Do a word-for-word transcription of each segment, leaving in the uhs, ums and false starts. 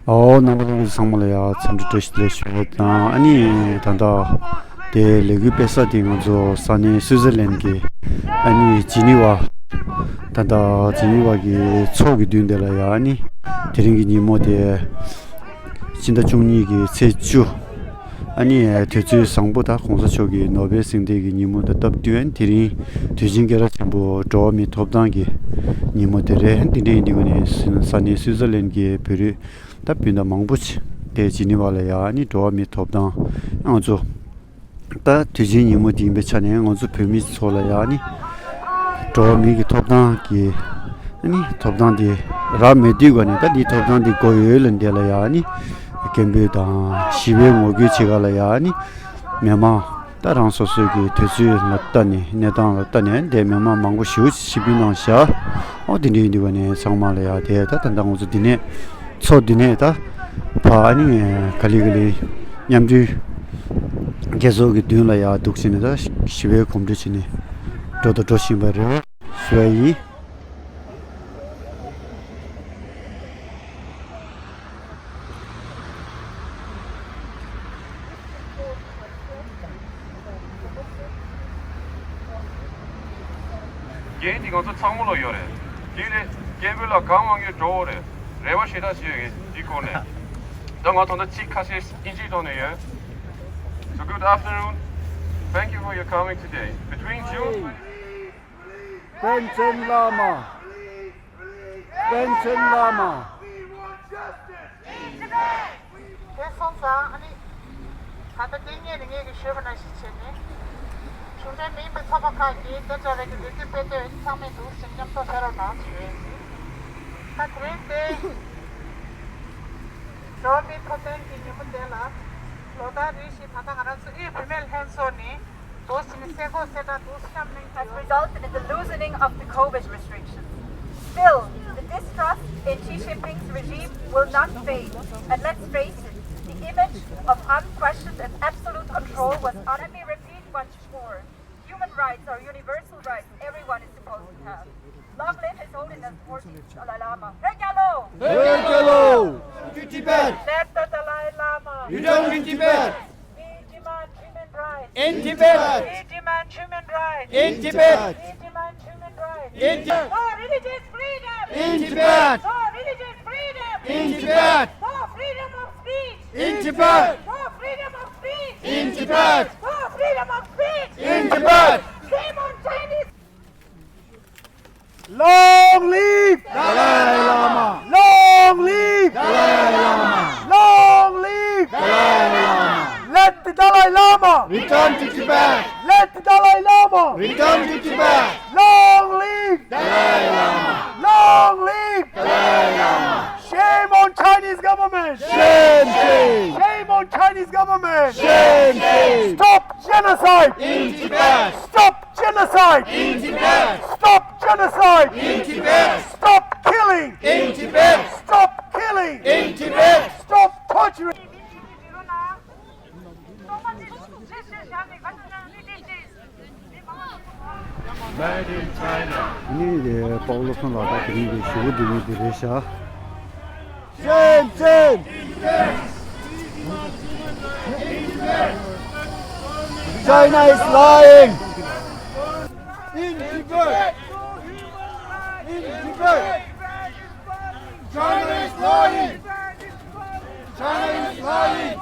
ཨོ་རྣམ་པ་ལྷན་རྒྱས་ཚང་མ་ལ་ཡ་འཚམས་འདྲི་བཀྲ་ཤིས་བདེ་ལེགས་ཞུ་བ་དང་། ཨ་ནི་ད་ལྟ་དེ་ལས་འགུལ་སྤེལ་ས་དེ་ང་ཚོ་ས་གནས་སུའི་ཙར་ལན་གྱི་ཨ་ནི་ཇི་ནི་ཝ། ད་ལྟ་ཇི་ནི་ཝ་གི་ཚོགས་ཀྱི་མདུན་དེ་ལ་ཡ། ཨ་ནི་དེ་རིང་གི་ཉིན་མོ་དེ་ཕྱི་ཟླ་བཅུ་གཉིས་ཀྱི་ཚེས་བཅུ། ཨ་ནི་དུས་ཚོད་བཟང་པོ་དང་གོང་ས་མཆོག་གི་ནོ་བེལ་གཟེངས་རྟགས་ཀྱི་ཉིན་མོ་དང་སྟབས་བསྟུན། དེ་རིང་དུས་ཆེན་སྐད་གྲགས་ཆེན་པོ་འགྲོ་བ་མིའི་ཐོབ་ཐང་གི་ཉིན་མོ་དེ་རེད། དེ་འདྲ་ཡིན་དུས་ནས་ས་གནས་སུའི་ཙར་ལན་གྱི་བོད་རིགས་ད་སྤུན་ཟླ་མང་པོ་ཅིག་དེ་ཇི་ནི་ཝ་ལ་ཡ། ཨ་ནི་འགྲོ་བ་མིའི་ཐོབ་ཐང་ང་ཚོ་ད་དུས་ཆེན་ཉིན་མོ་དེ་ཡིན་པའི་ཆ་ནས་ང་ཚོ་བོད་མི་ཚོ་ལ་ཡ། ཨ་ནི་འགྲོ་བ་མི་གི་ཐོབ་ཐང་གི་ཨ་ནི་ཐོབ་ཐང་དེ་རག་མེད་དུས་ག་ནས་ད་འདི་ཐོབ་ཐང་དེ་དགོས་ཡོད་ལབ་འདི་ལ་ཡ། ཨ་ནི་སྐད་འབོད་དང་ཞི་བའི་ངོ་རྒོལ་བྱེད་ག་ལ་ཡ། ཨ་ནི་མི་མང་ད་རང་སོ་སོའི་གི་དུས་ཚོད་ལ་ལྟ་ནས་གནས་སྟངས་ལ་ལྟ་ནས་དེ་མི་མང་མང་པོ་ཞེ་པོ་ཅིག་ཆིབས་བསྒྱུར་གནང་བཞག་ཨོ་དེ་འདྲ་ཡིན་དུས་ག་ནས་ཚང་མ་ལ་ཡ། དེ་ད་ད་ལྟ་ང་ཚོ་འདི་ནས་ཚོགས་འདི་ནས་ད་ཕ་ཨ་ནི་ག་ལེ་ག་ལེ་མཉམ་འབྲེལ་རྒྱལ་ཚོགས་ཀྱི་མདུན་ལ་ཡ་འདུག་བྱས་ནས་ད་ཞི་བའི་གོམ་བགྲོད་བྱས་ནས་འགྲོ་དང་འགྲོ་བཞིན་པ་རེད་ཞུ་བ་ཡིན། འགན་འདི་ང་ཚོ་ཚང་མ་ལ་ཡོད་རེད། འདི་ནི་སྐད་འབོད་ལ་གང་མང་ཡོད་འགྲོ་འོ་རེད། རེ་བ་ཞེ་དྲག་བྱེད་ཡོད་ངས་འདི་སྐོར་ནས། ད་ང་ད་ལྟ་ཚིག་ཁ་ཤས་དབྱིན་ཇིའི་ཐོག་ནས་ཡོད། So good afternoon. Thank you for your coming today. Between June པཎ་ཆེན་བླ་མ། པཎ་ཆེན་བླ་མ། དེ་སོང་ཙང་ཨ་ནི། ད་ལྟ་དེ་སྔོན་ནས་ངས་ཀྱིས་ཞུས་པ་ནང་བཞིན་བྱས་ནས། གཞུང་འབྲེལ་མིན་པའི་ཚོགས་པ་ཁག་གིས་དེ་འདྲ་བའི་གི་ལས་འགུལ་སྤེལ་འདོད་ཚང་མས་འདུག་ཟིན་མཉམ་དུ་ཕེབས་རོགས་གནང་ཞུ། ད་དེ་རིང་དེ། འགྲོ་བ་མིའི་ཐོབ་ཐང་གི་ཉིན་མོ་དེ་ལ། ལོ་ལྟར་རེ་བཞིན་ད་ལྟ་ང་རང་ཚོ་དབུས་བུད་མེད་ལྷན་ཚོགས་ནས། Has resulted in the loosening of the COVID restrictions. Still, the distrust in Xi Jinping's regime will not fade, and let's face it, the image of unquestioned and absolute control was un- Let me repeat once more. Human rights are universal rights everyone is supposed to have. Long live His Holiness the fourteenth Dalai Lama. Phek gyalo! Phek gyalo! To Tibet! Let the Dalai Lama! Return to Tibet! We demand human rights. In Tibet. We demand human rights. In Tibet. We demand human rights. In Tibet. For religious freedom. In Tibet. For religious freedom. In Tibet. For freedom of speech. In Tibet. For freedom of speech. In Tibet. For freedom of speech. In Tibet. Shame on Chinese. Long live Dalai Lama! Long live Dalai Lama! Long live Dalai Lama! Let the Dalai Lama return to Tibet! Let the Dalai Lama return to Tibet! Long live Dalai Lama! Long live Dalai Lama! Shame on Chinese government! Shame, shame! Shame on Chinese government! Shame, shame! Stop genocide! In Tibet! Stop genocide! In Tibet! Stop genocide! In Tibet! Stop killing! In Tibet! Stop killing! In Tibet! Stop torturing! Made in China. ནི་དེ་པའོ་ལོ་སོན་ལགས་ད་དེ་རིང་གི་ཞུ་བ་འདི་ནི་འདི་རེད་ཤག Shame, shame! China is lying! In Tibet! In Tibet! China is lying! China is lying!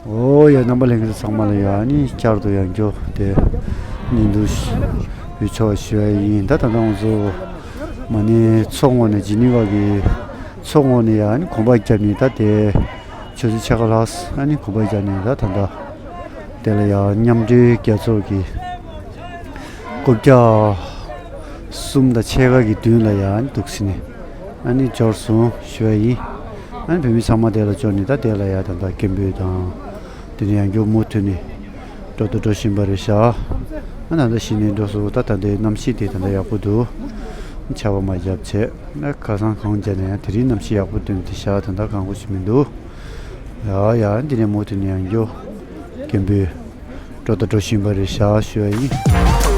ཨོ་ཡ། རྣམ་པ་ལྷན་རྒྱས་ཚང་མ་ལ་ཡ། ཨ་ནི་བསྐྱར་དུ་ཡང་བསྐྱར་དེ་བརྙན་ཐུང་ཞིག་ཕུལ་ཆོག་ཞུ་ཡ་ཡིན། ད་ད་ལྟ་ང་ཚོ་མ་ཎི་མཚོ་ངོས་ནས་ཇི་ནི་ཝ་གི་མཚོ་ངོས་ནས་ཡ། ཨ་ནི་གོམ་པ་བརྒྱབ་ནས་ད་དེ་ཆུ་ཚོད་ཕྱེད་ཀ་ལྷག་ཨ་ནི་གོམ་པ་བརྒྱབ་ནས་ད་ད་ལྟ་དེ་ལ་ཡ་མཉམ་འབྲེལ་རྒྱལ་ཚོགས་ཀྱི་རྐུབ་བཀྱག་གསུམ་དང་ཕྱེད་ཀ་གི་མདུན་ལ་ཡ་འདུག་ཟིན་ནས་ཨ་ནི་འབྱོར་སོང་ཞུ་བ་ཡིན། ཨ་ནི་བོད་མི་ཚང་མ་དེ་ལ་འབྱོར་ནས་ད་དེ་ལ་ཡ་ད་ལྟ་སྐད་འབོད་དང་དེ་ནས་ཡང་བསྐྱར་མུ་མཐུད་ནས་འགྲོ་དང་འགྲོ་བཞིན་པ་རེད་ཤག་ཨ་ད་ལྟ་གཞི་ནས་འགྲོ་སོང་། ད་ད་ལྟའི་གནམ་གཤིས་དེ་ད་ལྟ་ཡག་པོ་འདུག་ཆར་པ་མ་བརྒྱབ་བྱས་ཨ་ཁ་སང་གངས་རྒྱབ་ནས་ཡང་དེ་རིང་གནམ་གཤིས་ཡག་པོ་སྟོན་དེ་ཤག་ད་ལྟ་གངས་པོ་ཞིག་མི་འདུག་ཡ་ཡ། འདི་ནས་མུ་མཐུད་ནས་ཡང་བསྐྱར་སྐད་འབོད་འགྲོ་དང་འགྲོ་བཞིན་པ་རེད་ཤག་ཞུ་བ་ཡིན།